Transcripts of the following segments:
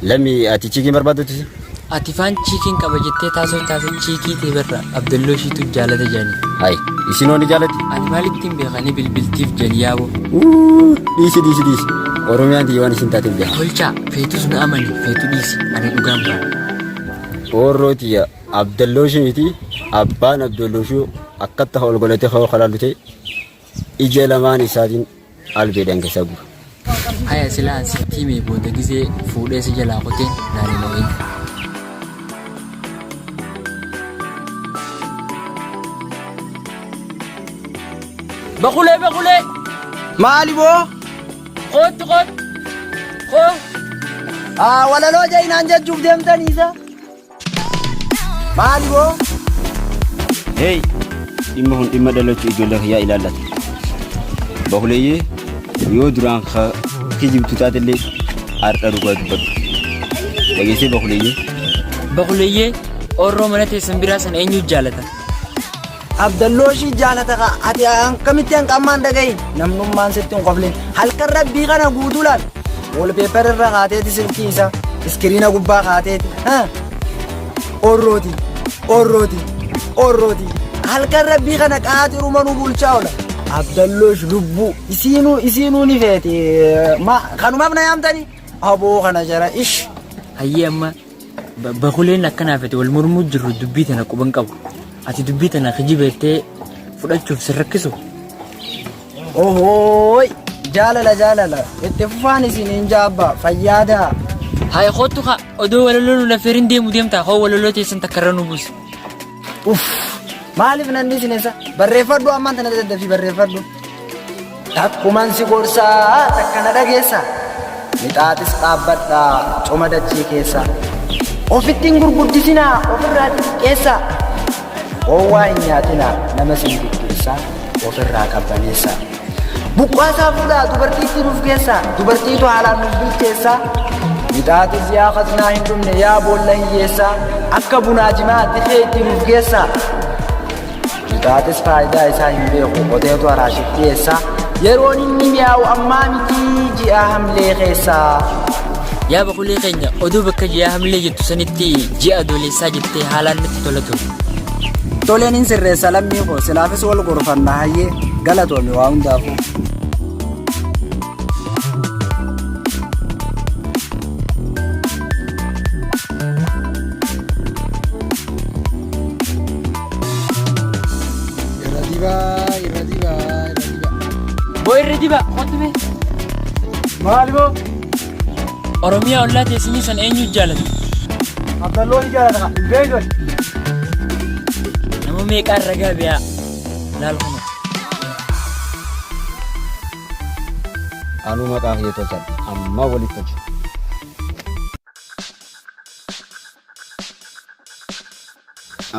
Lammi ati chiikiin barbaaddutti? Ati faan chiikiin qaba jettee taasoo taase chiikii tee birra Abdalloo ishiitu jaalata jedhani. Hayi, isin hoo ni jaalatti? Ani maalittiin beekanii bilbiltiif jedhani yaaboo. Uuu, dhiisi dhiisi dhiisi. Oromiyaan tiyya waan isin taateef beeka. Tolchaa feetus na amani feetu dhiisi ani dhugaan baana. Oorroo tiyya Abdalloo ishii miti abbaan Abdalloo ishii akkatti ol godhatee hoo kalaallu ta'e ija lamaan isaatiin albeedhaan keessaa guura. Haya silaa an sitti himee booda gizee fuudhee si jalaa kuteen naan hin oo'in. Baqulee baqulee Maali boo? koottu koottu koo. Aa walaloo jainaan jechuuf deemtanii isa. Maali boo? Hey, dhimma kun dhimma dhalachuu ijoollee kiyyaa ilaallata. Bahuleeyyee yoo duraan ka kijibtu taatellee har'a dhugaa dubbadhu. Dhageessee bahuleeyyee. Baquleeyyee oorroo mana teessan biraa sana eenyu jaalata? Abdalloo ishii jaalata kaa ati akkamitti hanqammaan dhagahin namnummaan sitti hin qoflin halkan rabbii kana guutuu laal wallpaper irra kaateeti silkii isaa iskiriina gubbaa kaateeti orrooti orrooti orrooti halkan rabbii kana qaaxiruma nu bulchaa oola Abdalloosh lubbuu isiinuu isiinuu ni feeti ma kanumaaf na yaamtanii aboo kana jara ish. Hayyee amma Bakuleen akkanaa fete wal mormuu jirru dubbii tana quban qabu. Ati dubbii tana kijiba jettee fudhachuuf sin rakkisu? Ohooy jaalala jaalala itti fufaan isiniin jaabba fayyaadaa. Haaya koottu kaa odoo walaloo nu lafeerin deemu deemtaa hoo walaloo teessan takka irra nu buusi. Uff maaliif nanni isin eessa barreeffadhu ammaan tana daddafii barreeffadhu. Takkuman si gorsaa takka na dhageessa mixaaxis dhaabbadhaa coma dachee keessa. Ofitti hin gurguddisinaa ofirraa xixiqqeessaa. Gowwaa hin nyaatinaa nama sin giddeessaa ofirraa qabbaneessaa. Buqqaasaa fuudhaa dubartiitti nuuf geessaa dubartiitu haalaan nuuf bilcheessaa. Mixaaxis yaa khaznaa hin dhumne yaa boolla hiyyeessaa akka bunaa jimaa dikee itti nuuf geessaa. Mixaaxis faayidaa isaa hin beeku qoteetu haraashiif dhiyeessaa. Yeroon inni mi'aawu ammaa mitii ji'a hamlee keessaa. Yaa bakulee keenya oduu bakka ji'a hamlee jettu sanitti ji'a adoolessaa jettee haalaan natti tola ture. Toleen hin sirreessa lammii koo silaafis wal gorfanna hayyee galatoomi waa hundaafuu. Irra dibaa, irra dibaa, irra dibaa. Boo irra dibaa kottu mee. Maali boo? Oromiyaa ollaa teessanii san eenyu jaalata? Abdalloo ni jaalata kaa. Hin beektu ati. Nama meeqaan ragaa biyaa laal kunoo. Anuu maqaa kiyya tolchan amma walitti tolcha.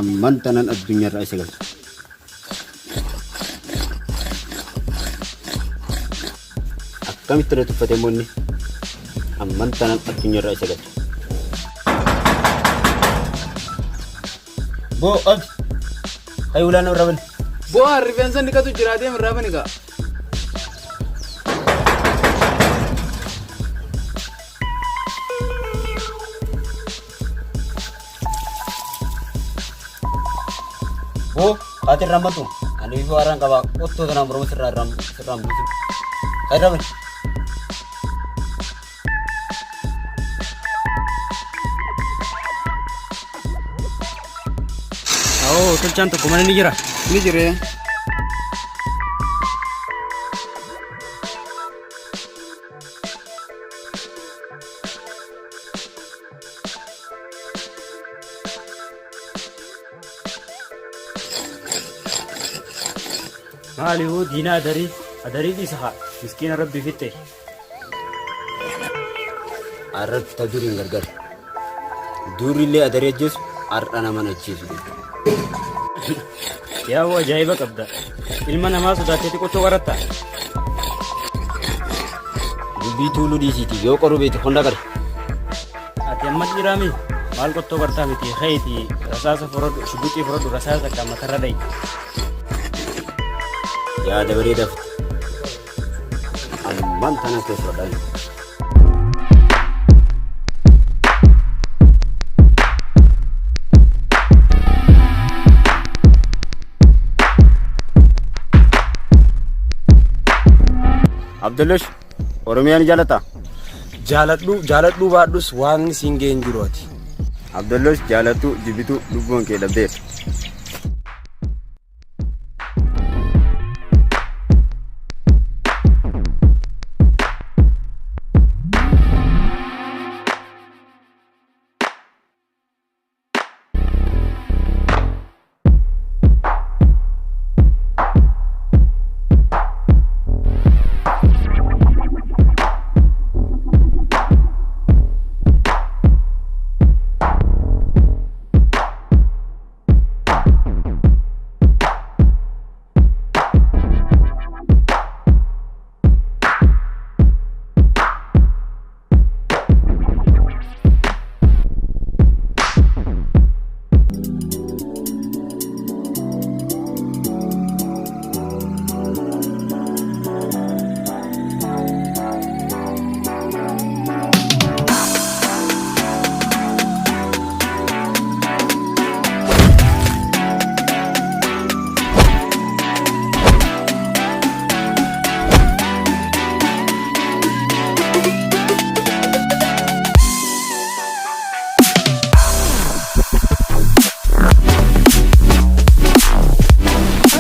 Amman tanan addunyaarraa isa galcha. Akkamitti na tuffate immoo inni? Amman tanan addunyaarraa isa galcha. Boo abdi. Kayi ulaan irraa bani. Boo haan rifeensa dhiqatu jira deem irraa bani kaa. Boo kaati irraan bantu. Ani ifuu haaraan qaba. Qottoo tanaan morma sirraa irraan sirraan buusu. Kayi irraa bani. Awoo tolchaan tokko mana ni jira. Ni jiree. Maali hoo diinaa adarii adarii dhiisa haa miskiina rabbi fixxe. Arratti ta duriin gargar. Durillee adarii ajjeesu har'a nama ajjeesu. Yaa'u ajaa'iba qabda. Ilma namaa sodaatteeti qottoo qaratta. Dubbii tuuluu dhiisiiti yoo qoruu beekte honda qari. Ati amma dhiiraami maal qottoo qartaa miti keeti rasaasa fudhadhu shugguxii fudhadhu rasaasa akka matarra dha'i. Yaada bareedaa fitte. Ammaan tana keessa fudhadhaa. Abdullush, Oromiyaa ni jaalatta? Jaaladhu jaaladhuu baadhus waan siin ga'e hin jiru ati. Abdullush jaalattu jibbitu lubbuun kee dhabdeerta.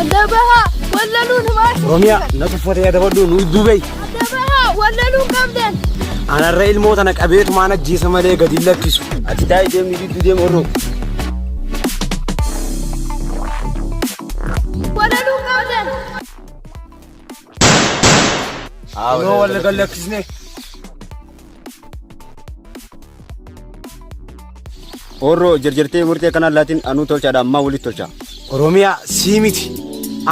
Adda bahaa wallaluun maal? Oromiyaa na tuffate adabadhu nu duubee. Adda bahaa wallaluun qabdan. Anarra ilmoo tana qabeetumaan ajjeesa malee gadi hin lakkisu. Ati taa'ii deemni gidduu deemu horroo. Wallaluun qabdan. Yoo wal gad lakkisne. Horroo jarjartee murtee kanaan laatiin anuu tolchaadha ammaa walitti tolcha. Oromiyaa sii miti.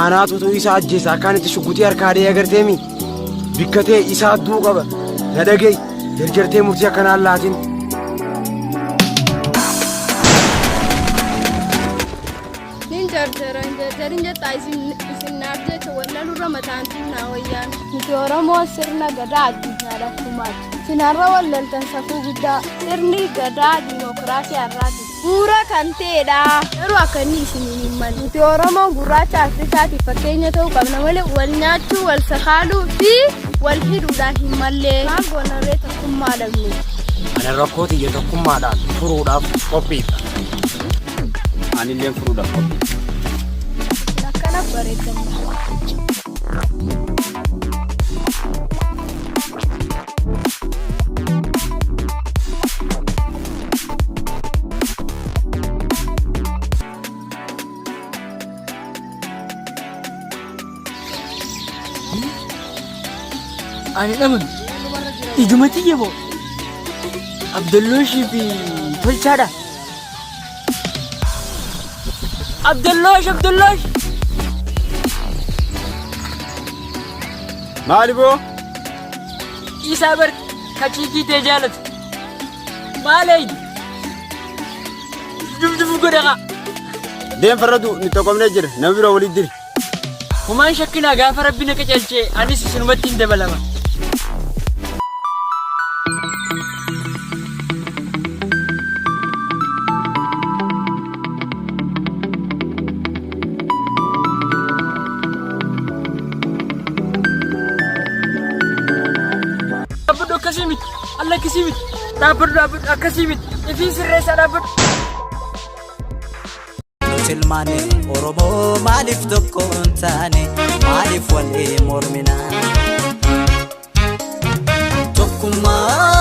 Anaatu isa ajjeesa akkaan itti shugguxii harkaa dhee agarteemi. Bikkatee isaa adduu qaba. Na dhaga'i. Jarjartee murtii akkanaan laatiin. Nin jarjara hin jarjarin jettaa isin isin naaf jecha wallalurra mataan naa wayyaan. Nuti Oromoo sirna gadaa addunyaadhaaf gumaacha. Isin har'a wallaltan safuu guddaa sirni gadaa diimokiraasii har'aati. Bu'uura kan ta'edha. Garuu akka inni isiniin hin malle. Nuti Oromoon gurraacha Afrikaatiif fakkeenya ta'uu qabna malee wal nyaachuu, wal sakaaluu fi wal hidhuudhaan hin malle. Maal goonarree tokkummaa dhabne? Ana rakkoo tiyya tokkummaadhaan furuudhaaf qophiidha. Anillee furuudhaaf qophii. Isin akkana bareedan. Ani dhaman ijuma tiyya moo Abdullooshii fi Tolchaadha. Abdulloosh Abdulloosh. Maali boo? Isaa bar kachiikii tee jaalatu. Maal eeydi? Dubdubu godha kaa. Deem farradu ni tokkomnee jira nama biroo walitti diri. Humaan shakkinaa gaafa rabbi na qacelchee anis isinumatti hin dabalama. Dhaabbadhu akkasii miti. Alla akkasii miti. Dhaabbadhu dhaabbadhu akkasii miti. Ifii sirreessaa dhaabbadhu. Nuti ilmaan Oromoo maaliif tokko hin taane maaliif walii mormina? Tokkummaa.